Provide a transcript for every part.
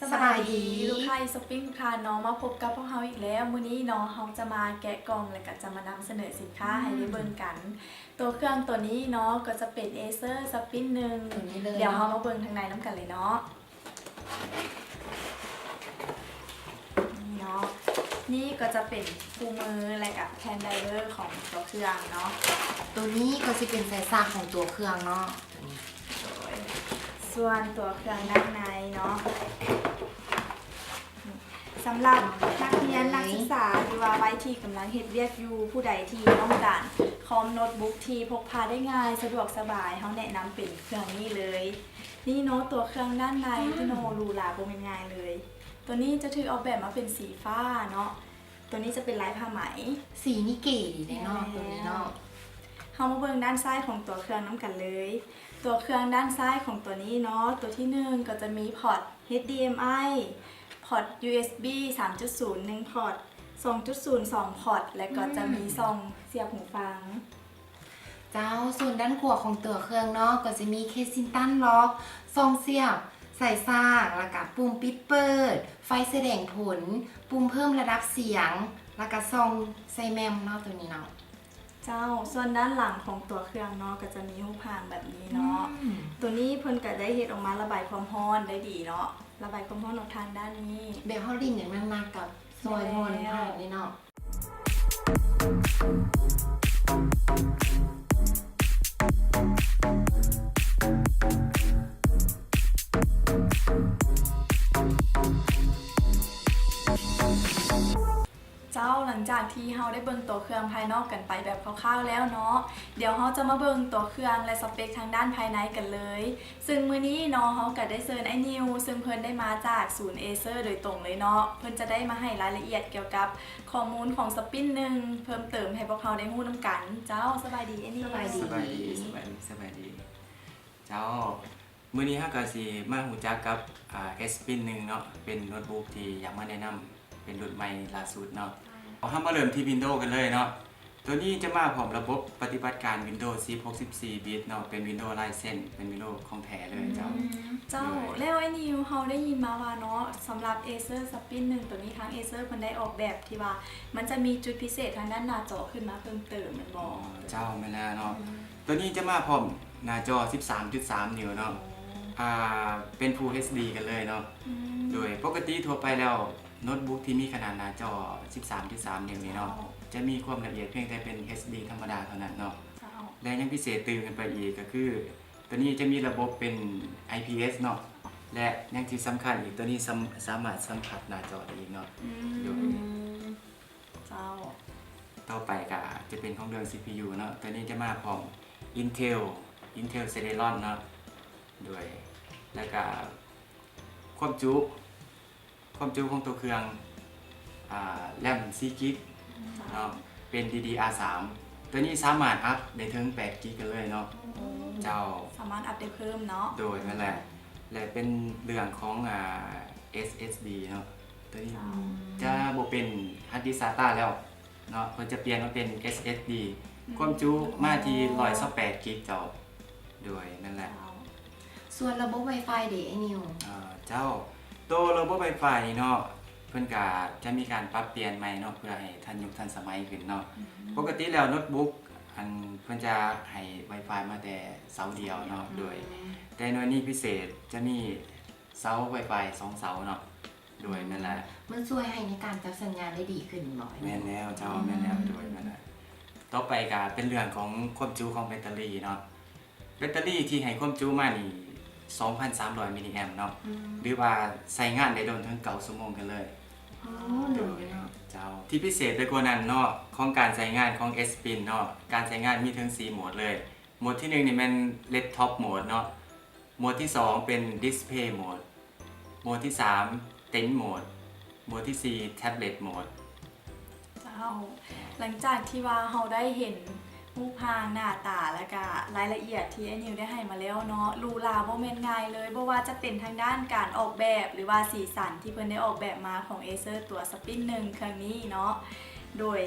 ສະບາຍດີລູກຄ້າອີສະປິງທຸກທ່ານເນາະ, ມາພົບກັບພວກເຮົາອີກແລ້ວ. ມື້ນີ້ເນາະ ເຮົາຈະມາແກະກ່ອງ ແລະກະຈະມານຳສະເໜີສິນຄ້າໃຫ້ໄດ້ເບິ່ງກັນ. ຕົວເຄື່ອງຕົວນີ້ເນາະ ກໍຈະເປັນ Acer Spin ໜຶ່ງ. ດຽວເຮົາມາເບິ່ງທາງໃນນຳກັນເລີຍເນາະ. ນີ້ເນາະ ນີ້ກໍຈະເປັນຄູ່ມື ແລະກະແຜ່ນໄດເວີຂອງຕົວເຄື່ອງເນາະ. ໂຕນີ້ກໍຊິເປັນສາຍສາກຂອງຕົວເຄື່ອງເນາະ. ໂດຍ ສ່ວນຕົວເຄື່ອງດ້ານໃນເນາະ ສຳລັບນັກຮຽນນັກສຶກສາ ຫຼືວ່າໄວທີ່ກຳລັງເຮັດວຽກຢູ່, ຜູ້ໃດທີ່ຕ້ອງການຄອມໂນ້ດບຸກທີ່ພົກພາໄດ້ງ່າຍ ສະດວກສະບາຍ, ເຮົາແນະນຳເປັນເຄື່ອງນີ້ເລີຍ. ນີ້ເນາະ ຕົວເຄື່ອງດ້ານໃນ ອືມ ທີ່ໂນ ຫຼູຫຼາບໍ່ແມ່ນງ່າຍເລີຍ. ຕົວນີ້ຈະຖືກອອກແບບມາເປັນສີຟ້າເນາະ. ຕົວນີ້ຈະເປັນລາຍຜ້າໄໝ. ສີນີ້ເກດີເດ້ເນາະ ແມ່ນແລ້ວ ຕົວນີ້ເນາະ. ເຮົາມາເບິ່ງດ້ານຊ້າຍຂອງຕົວເຄື່ອງນຳກັນເລີຍ. ຕົວເຄື່ອງດ້ານຊ້າຍຂອງຕົວນີ້ເນາະ ຕົວທີໜຶ່ງກໍຈະມີພອດ ເອັດດີເອັມໄອ ພອດ ຢູເອັສບີ ສາມຈຸດສູນ ໜຶ່ງພອດ, ສອງຈຸດສູນ ສອງພອດ ແລະກໍຈະມີ ອືມ ຊ່ອງສຽບຫູຟັງ. ເຈົ້າ, ສ່ວນດ້ານຂວາຂອງຕົວເຄື່ອງເນາະ ກໍຈະມີເຄຊິນຕັນລັອກ, ຊ່ອງສຽບສາຍສາກ, ແລ້ວກະປຸ່ມປິດເປີດ, ໄຟສະແດງຜົນ, ປຸ່ມເພີ່ມລະດັບສຽງ, ແລ້ວກະຊ່ອງໃສ່ແມັມເນາະ ຕົວນີ້ເນາະ. ເຈົ້າ, ສ່ວນດ້ານຫຼັງຂອງຕົວເຄື່ອງເນາະ ກໍຈະມີຮູບຮ່າງແບບນີ້ເນາະ. ອືມ ຕົວນີ້ເພິ່ນກະໄດ້ເຮັດອອກມາລະບາຍຄວາມຮ້ອນໄດ້ດີເນາະ, ລະບາຍຄວາມຮ້ອນອອກທາງດ້ານນີ້. ແບບເຮົາຫຼິ້ນຫຍັງໜັກໆ ກະຊ່ອຍຮ້ອນ ແມ່ນແລ້ວ ຜ່ານເດ້ເນາະ. ເຈົ້າ, ຫຼັງຈາກທີ່ເຮົາໄດ້ເບິ່ງຕົວເຄື່ອງພາຍນອກກັນໄປແບບຄ່າວໆແລ້ວເນາະ, ດຽວເຮົາຈະມາເບິ່ງຕົວເຄື່ອງ ແລະ ສະເປັກທາງດ້ານພາຍໃນກັນເລີຍ. ຊຶ່ງມື້ນີ້ເນາະ ເຮົາກະໄດ້ເຊີນອ້າຍນິວ ຊຶ່ງເພິ່ນໄດ້ມາຈາກສູນເອເຊີໂດຍຕົງເລີຍເນາະ, ເພິ່ນຈະໄດ້ມາໃຫ້ລາຍລະອຽດກ່ຽວກັບຂໍ້ມູນຂອງສະປິນໜຶ່ງເພີ່ມເຕີມໃຫ້ພວກເຮົາໄດ້ຮູ້ນຳກັນ. ເຈົ້າ, ສະບາຍດີອ້າຍນິວ. ສະບາຍດີ ສະບາຍດີ ສະບາຍດີ ສະບາຍດີ. ເຈົ້າ, ມື້ນີ້ເຮົາກະຊິມາຮູ້ຈັກກັບ ອາ Spin ໜຶ່ງເນາະ, ເປັນໂນ້ດບຸກທີ່ຢາກມາແນະນຳ ເປັນລຸ້ນໃໝ່ລ່າສຸດເນາະ. ເຮົາມາເລີ່ມທີ່ Windows ກັນເລີຍເນາະ. ໂຕນີ້ຈະມາພ້ອມລະບົບປະຕິບັດການ Windows ສິບ ຫົກສິບສີ່ບິດເນາະ, ເປັນ Windows License ເປັນ Windows ຂອງແທ້ເລີຍເຈົ້າ. ອືມ ເຈົ້າ. ໂດຍ ແລ້ວອ້າຍນິວ ເຮົາໄດ້ຍິນມາວ່າເນາະ ສຳລັບ Acer Spin ໜຶ່ງ ໂຕນີ້ທາງ Acer ເພິ່ນໄດ້ອອກແບບທີ່ວ່າມັນຈະມີຈຸດພິເສດທາງດ້ານໜ້າຈໍຂຶ້ນມາເພີ່ມເຕີມແມ່ນບໍ່? ອໍ ເຈົ້າ, ແມ່ນແລ້ວເນາະ. ອືມ ໂຕນີ້ຈະມາພ້ອມໜ້າຈໍ ສິບສາມຈຸດສາມ ນິ້ວເນາະ. ໂອ້ ອາ ເປັນ Full ເອັດດີ ກັນເລີຍເນາະ. ອືມ ໂດຍປົກກະຕິທົ່ວໄປແລ້ວ ໂນ້ດບຸກທີ່ມີຂະໜາດໜ້າຈໍ ສິບສາມຈຸດສາມ ນິ້ວນີ້ເນາະ ເຈົ້າ ຈະມີຄວາມລະອຽດພຽງແຕ່ເປັນ ເອັດດີ ທຳມະດາເທົ່ານັ້ນເນາະ. ເຈົ້າ. ແລະ ຍັງພິເສດຕື່ມຂຶ້ນໄປອີກກໍຄື ໂຕນີ້ຈະມີລະບົບເປັນ ໄອພີເອັສ ເນາະ ແລະ ຍັງທີ່ສຳຄັນອີກ ໂຕນີ້ສຳ ສາມາດສຳຜັດໜ້າຈໍໄດ້ອີກເນາະ. ອືມ ໂດຍ ເຈົ້າ. ຕໍ່ໄປກໍຈະເປັນຂອງເລື່ອງ ຊີພີຢູ ເນາະ, ໂຕນີ້ຈະມາພ້ອມ Intel Intel Celeron ເນາະ. ໂດຍ ແລ້ວກໍຄວາມຈຸ ຄວາມຈຸຂອງຕົວເຄື່ອງ ອາ ແຣມສີ່ກິກເນາະ ເປັນ ດີດີອາ ສາມ ໂຕນີ້ສາມາດອັບໄດ້ເຖິງແປດກິກກັນເລີຍເນາະ. ໂອ້ ເຈົ້າ ສາມາດອັບໄດ້ເພີ່ມເນາະ. ໂດຍ ແມ່ນແຫຼະ. ແລະ ເປັນເລື່ອງຂອງ ອາ ເອສເອສດີ ເນາະ, ໂຕນີ້ ເຈົ້າ ຈະບໍ່ເປັນ Hard Disk SATA ແລ້ວ ເນາະ ເພິ່ນຈະປ່ຽນມາເປັນ ເອສເອສດີ ອືມ ຄວາມຈຸມາທີ່ ໂອ້ ຮ້ອຍຊາວແປດກິກເຈົ້າ. ໂດຍ ແມ່ນແຫຼະ. ເຈົ້າ. ສ່ວນລະບົບ Wi-Fi ເດ ອ້າຍນິວ? ເຈົ້າ ໂຕລະບົບ Wi-Fi ນີ້ເນາະ ເພິ່ນກະຈະມີການປັບປ່ຽນໃໝ່ເນາະ ເພື່ອໃຫ້ທັນຍຸກທັນສະໄໝຂຶ້ນເນາະ. ອືມ ປົກກະຕິແລ້ວໂນ້ດບຸກ ອັນ ເພິ່ນຈະໃຫ້ Wi-Fi ມາແຕ່ເສົາດຽວເນາະ. ອືມ ໂດຍ ແຕ່ໜ່ວຍນີ້ພິເສດ ຈະມີເສົາ Wi-Fi ສອງເສົາເນາະ. ໂດຍ ແມ່ນແຫຼະ. ມັນຊ່ວຍໃຫ້ໃນການຈັບສັນຍານໄດ້ດີຂຶ້ນແມ່ນບໍ່? ແມ່ນແລ້ວເຈົ້າ. ອືມ ແມ່ນແລ້ວ. ໂດຍ ແມ່ນແຫຼະ. ຕໍ່ໄປກະເປັນເລື່ອງຂອງຄວາມຈຸຂອງແບັດເຕີຣີເນາະ. ແບັດເຕີຣີທີ່ໃຫ້ຄວາມຈຸມານີ້ ສອງພັນສາມຮ້ອຍມິນລີແອມເນາະ. ອືມ ຫຼືວ່າໃຊ້ງານໄດ້ດົນເຖິງເກົ້າຊົ່ວໂມງກັນເລີຍ. ໂອ້ ໂດຍ ເຈົ້າ. ທີ່ພິເສດໄປກວ່ານັ້ນເນາະ ຂອງການໃຊ້ງານຂອງ Spin ເນາະ ການໃຊ້ງານມີເຖິງສີ່ໂໝດເລີຍ. ໂໝດທີໜຶ່ງນີ້ແມ່ນ Laptop Mode ເນາະ. ໂໝດທີສອງເປັນ Display Mode, ໂໝດທີສາມ Tent Mode, ໂໝດທີສີ່ Tablet Mode. ເຈົ້າ, ຫຼັງຈາກທີ່ວ່າເຮົາໄດ້ເຫັນຮູບຮ່າງໜ້າຕາ ແລະກະລາຍລະອຽດທີ່ອ້າຍນິວໄດ້ໃຫ້ມາແລ້ວເນາະ, ຫຼູຫຼາບໍ່ແມ່ນງ່າຍເລີຍ, ບໍ່ວ່າຈະເປັນທາງດ້ານການອອກແບບ ຫຼືວ່າສີສັນທີ່ເພິ່ນໄດ້ອອກແບບມາຂອງ Acer ຕົວ Spin ໜຶ່ງເຄື່ອງນີ້ເນາະ. ໂດຍ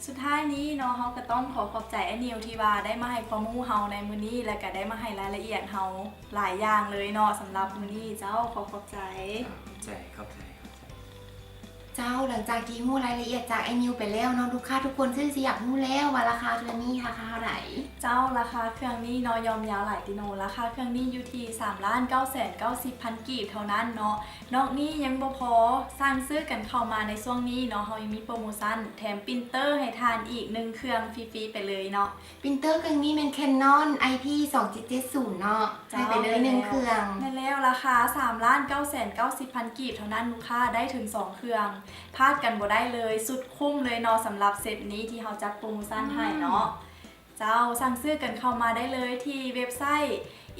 ສຸດທ້າຍນີ້ເນາະ ເຮົາກໍຕ້ອງຂໍຂອບໃຈອ້າຍນິວທີ່ວ່າໄດ້ມາໃຫ້ຄວາມຮູ້ເຮົາໃນມື້ນີ້ ແລະກໍໄດ້ມາໃຫ້ລາຍລະອຽດເຮົາຫຼາຍຢ່າງເລີຍເນາະ ສຳລັບມື້ນີ້. ເຈົ້າ ຂໍຂອບໃຈ. ຂອບໃຈ ຂອບໃຈ ຂອບໃຈ. ເຈົ້າ ຫຼັງຈາກທີ່ຮູ້ລາຍລະອຽດຈາກອ້າຍນິວໄປແລ້ວເນາະ ລູກຄ້າທຸກຄົນຄືຊິຢາກຮູ້ແລ້ວວ່າລາຄາເທື່ອນີ້ລາຄາເທົ່າໃດ? ເຈົ້າ ລາຄາເຄື່ອງນີ້ເນາະ ຍ່ອມເຍົາຫຼາຍຕິໂນ ລາຄາເຄື່ອງນີ້ຢູ່ທີ່ສາມລ້ານເກົ້າແສນເກົ້າສິບພັນກີບເທົ່ານັ້ນເນາະ. ນອກນີ້ຍັງບໍ່ພໍ ສັ່ງຊື້ກັນເຂົ້າມາໃນຊ່ວງນີ້ເນາະ ເຮົາຍັງມີໂປຣໂມຊັນແຖມປຣິນເຕີໃຫ້ທ່ານອີກໜຶ່ງເຄື່ອງຟຣີໆໄປເລີຍເນາະ. ປຣິນເຕີເຄື່ອງນີ້ແມ່ນ Canon IP ສອງເຈັດເຈັດສູນເນາະ ໃຫ້ໄປເລີຍໜຶ່ງເຄື່ອງ. ແມ່ນແລ້ວ ລາຄາສາມລ້ານເກົ້າແສນເກົ້າສິບພັນກີບເທົ່ານັ້ນ ລູກຄ້າໄດ້ເຖິງສອງເຄື່ອງ ພາດກັນບໍ່ໄດ້ເລີຍ ສຸດຄຸ້ມເລີຍເນາະ ສຳລັບເຊັດນີ້ທີ່ເຮົາຈັດໂປຣໂມຊັນໃຫ້ເນາະ. ເຈົ້າ ສັ່ງຊື້ກັນເຂົ້າມາໄດ້ເລີຍທີ່ເວັບໄຊ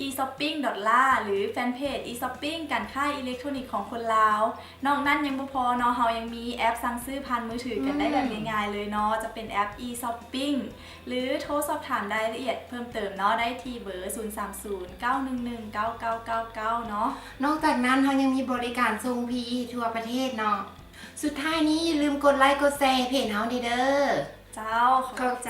e shopping dot la ຫຼື ແຟນເພຈ e shopping ການຄ້າອີເລັກໂທຣນິກຂອງຄົນລາວ. ນອກນັ້ນຍັງບໍ່ພໍເນາະ ເຮົາຍັງມີແອັບສັ່ງຊື້ຜ່ານມືຖືກັນໄດ້ແບບງ່າຍໆເລີຍເນາະ ຈະເປັນແອັບ e shopping ຫຼືໂທສອບຖາມລາຍລະອຽດເພີ່ມເຕີມເນາະ ໄດ້ທີ່ເບີ ສູນສາມສູນ ເກົ້າໜຶ່ງໜຶ່ງ ເກົ້າເກົ້າເກົ້າເກົ້າ ເນາະ. ນອກຈາກນັ້ນເຮົາຍັງມີບໍລິການສົ່ງຟຣີທົ່ວປະເທດເນາະ. ສຸດທ້າຍນີ້ຢ່າລືມກົດໄລກົດແຊເພຈເຮົາແດ່ເດີ. ເຈົ້າ ຂອບໃຈ.